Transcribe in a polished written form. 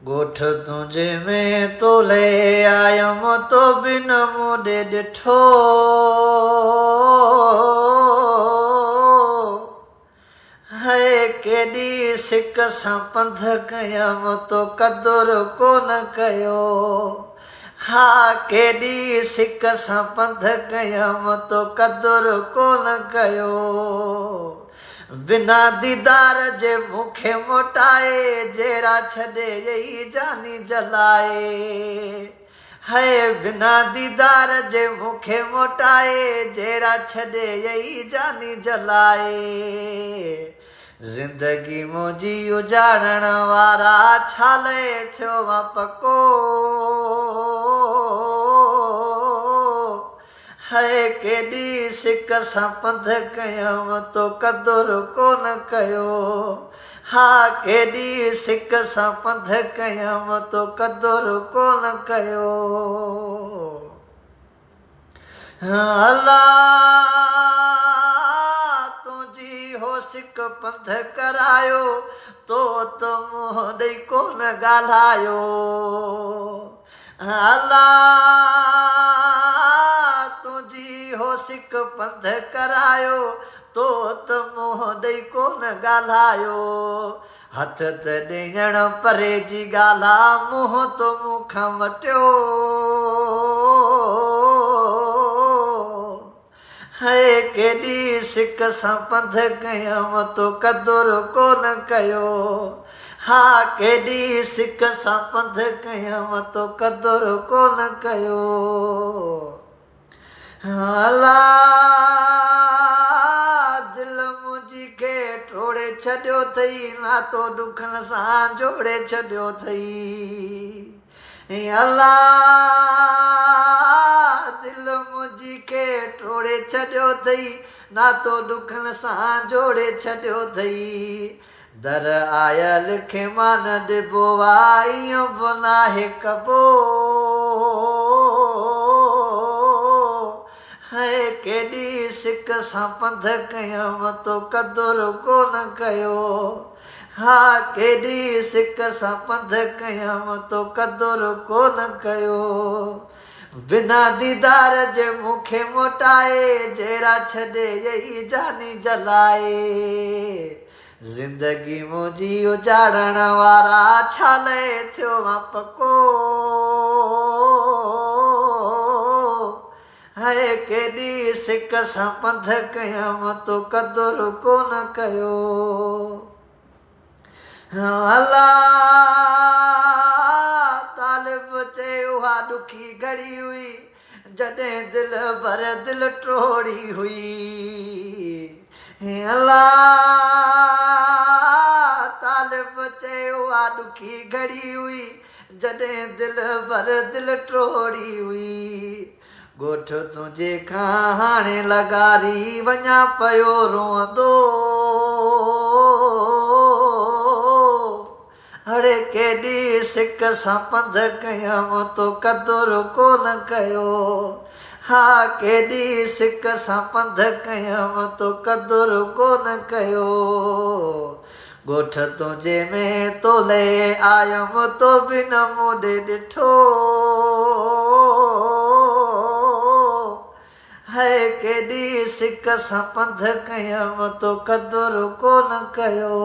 ڳوٺ تنهنجي ۾ تو لئي آيم تو به نه مون ڏي ڏٺو. هئي ڪيڏي سڪ سان پنڌ ڪيم تو قدر ڪونه ڪيو. ها ڪيڏي سڪ سان پنڌ ڪيم تو قدر ڪونه ڪيو. بنا ديدار جي مون کي موٽائي، جيرا ڇڏي يئي جاني جلائي. هئي بنا ديدار جي مون کي موٽائي، جيرا ڇڏي يئي جاني جلائي. زندگي منهنجي اجاڙڻ وارا ڇا لئي ٿيو مان پڪو. هئي ڪيڏي سڪ سان پنڌ ڪيم تو قدر ڪونه ڪيو. ها ڪيڏي سڪ سان پنڌ ڪيم تو قدر ڪونه ڪيو. الا تنهنجي هو سڪ پنڌ ڪرايو تو ته منهن ڏئي ڪونه ڳالهايو. الا تنهنجي هو سڪ پنڌ ڪرايو، تو ته منهن ڏئي ڪونه ڳالهايو. هٿ ته ڏيڻ پري جي ڳالهه آ، منهن تو مون کان مٽيو. هئي ڪيڏي سڪ سان پنڌ ڪيم تو قدر ڪونه ڪيو. ها ڪيڏي سڪ سان پنڌ ڪيم تو قدر ڪونه ڪيو. الا دل منهنجي کي ٽوڙي ڇڏيو اٿئي ناتو ڏکن سان جوڙي ڇڏيو اٿئي. اي الله! دل منهنجي کي ٽوڙي ڇڏيو اٿئي، ناتو ڏکن سان جوڙي ڇڏيو اٿئي. در آيل کي مان ڏبو آ، ائين به ناهي ڪبو. هئي ڪيڏي سڪ سان پنڌ ڪيم، تو قدر ڪونه ڪيو. ها ڪيڏي سڪ سان پنڌ ڪيم تو قدر ڪونه ڪيو. بنا ديدار جي مون کي موٽائي جيرا ڇڏي يئي جاني جلائي. زندگي منهنجي اجاڙڻ وارا ڇا لئي ٿيو آن پڪو. هئي ڪيڏي سڪ سان پنڌ ڪيم تو قدر ڪونه ڪيو. الا طالب چئي اها ڏکي گهڙي هئي جڏهن دل بر دل ٽوڙي هئي. الا طالب چئي اها ڏکي گهڙي هئي جڏهن دل بر دل ٽوڙي هئي. ڳوٺ تنهنجي کان هاڻي لغاري وڃان پيو روئندو. اڙي ڪيڏي سڪ سان پنڌ ڪيم تو قدر ڪونه ڪيو. ها ڪيڏي سڪ سان پنڌ ڪيم تو قدر ڪونه ڪيو. ڳوٺ تنهنجي ۾ تو لئي آيم تو به نه مون ڏي ڏٺو. هئي ڪيڏي سڪ سان پنڌ ڪيم تو قدر ڪونه ڪيو.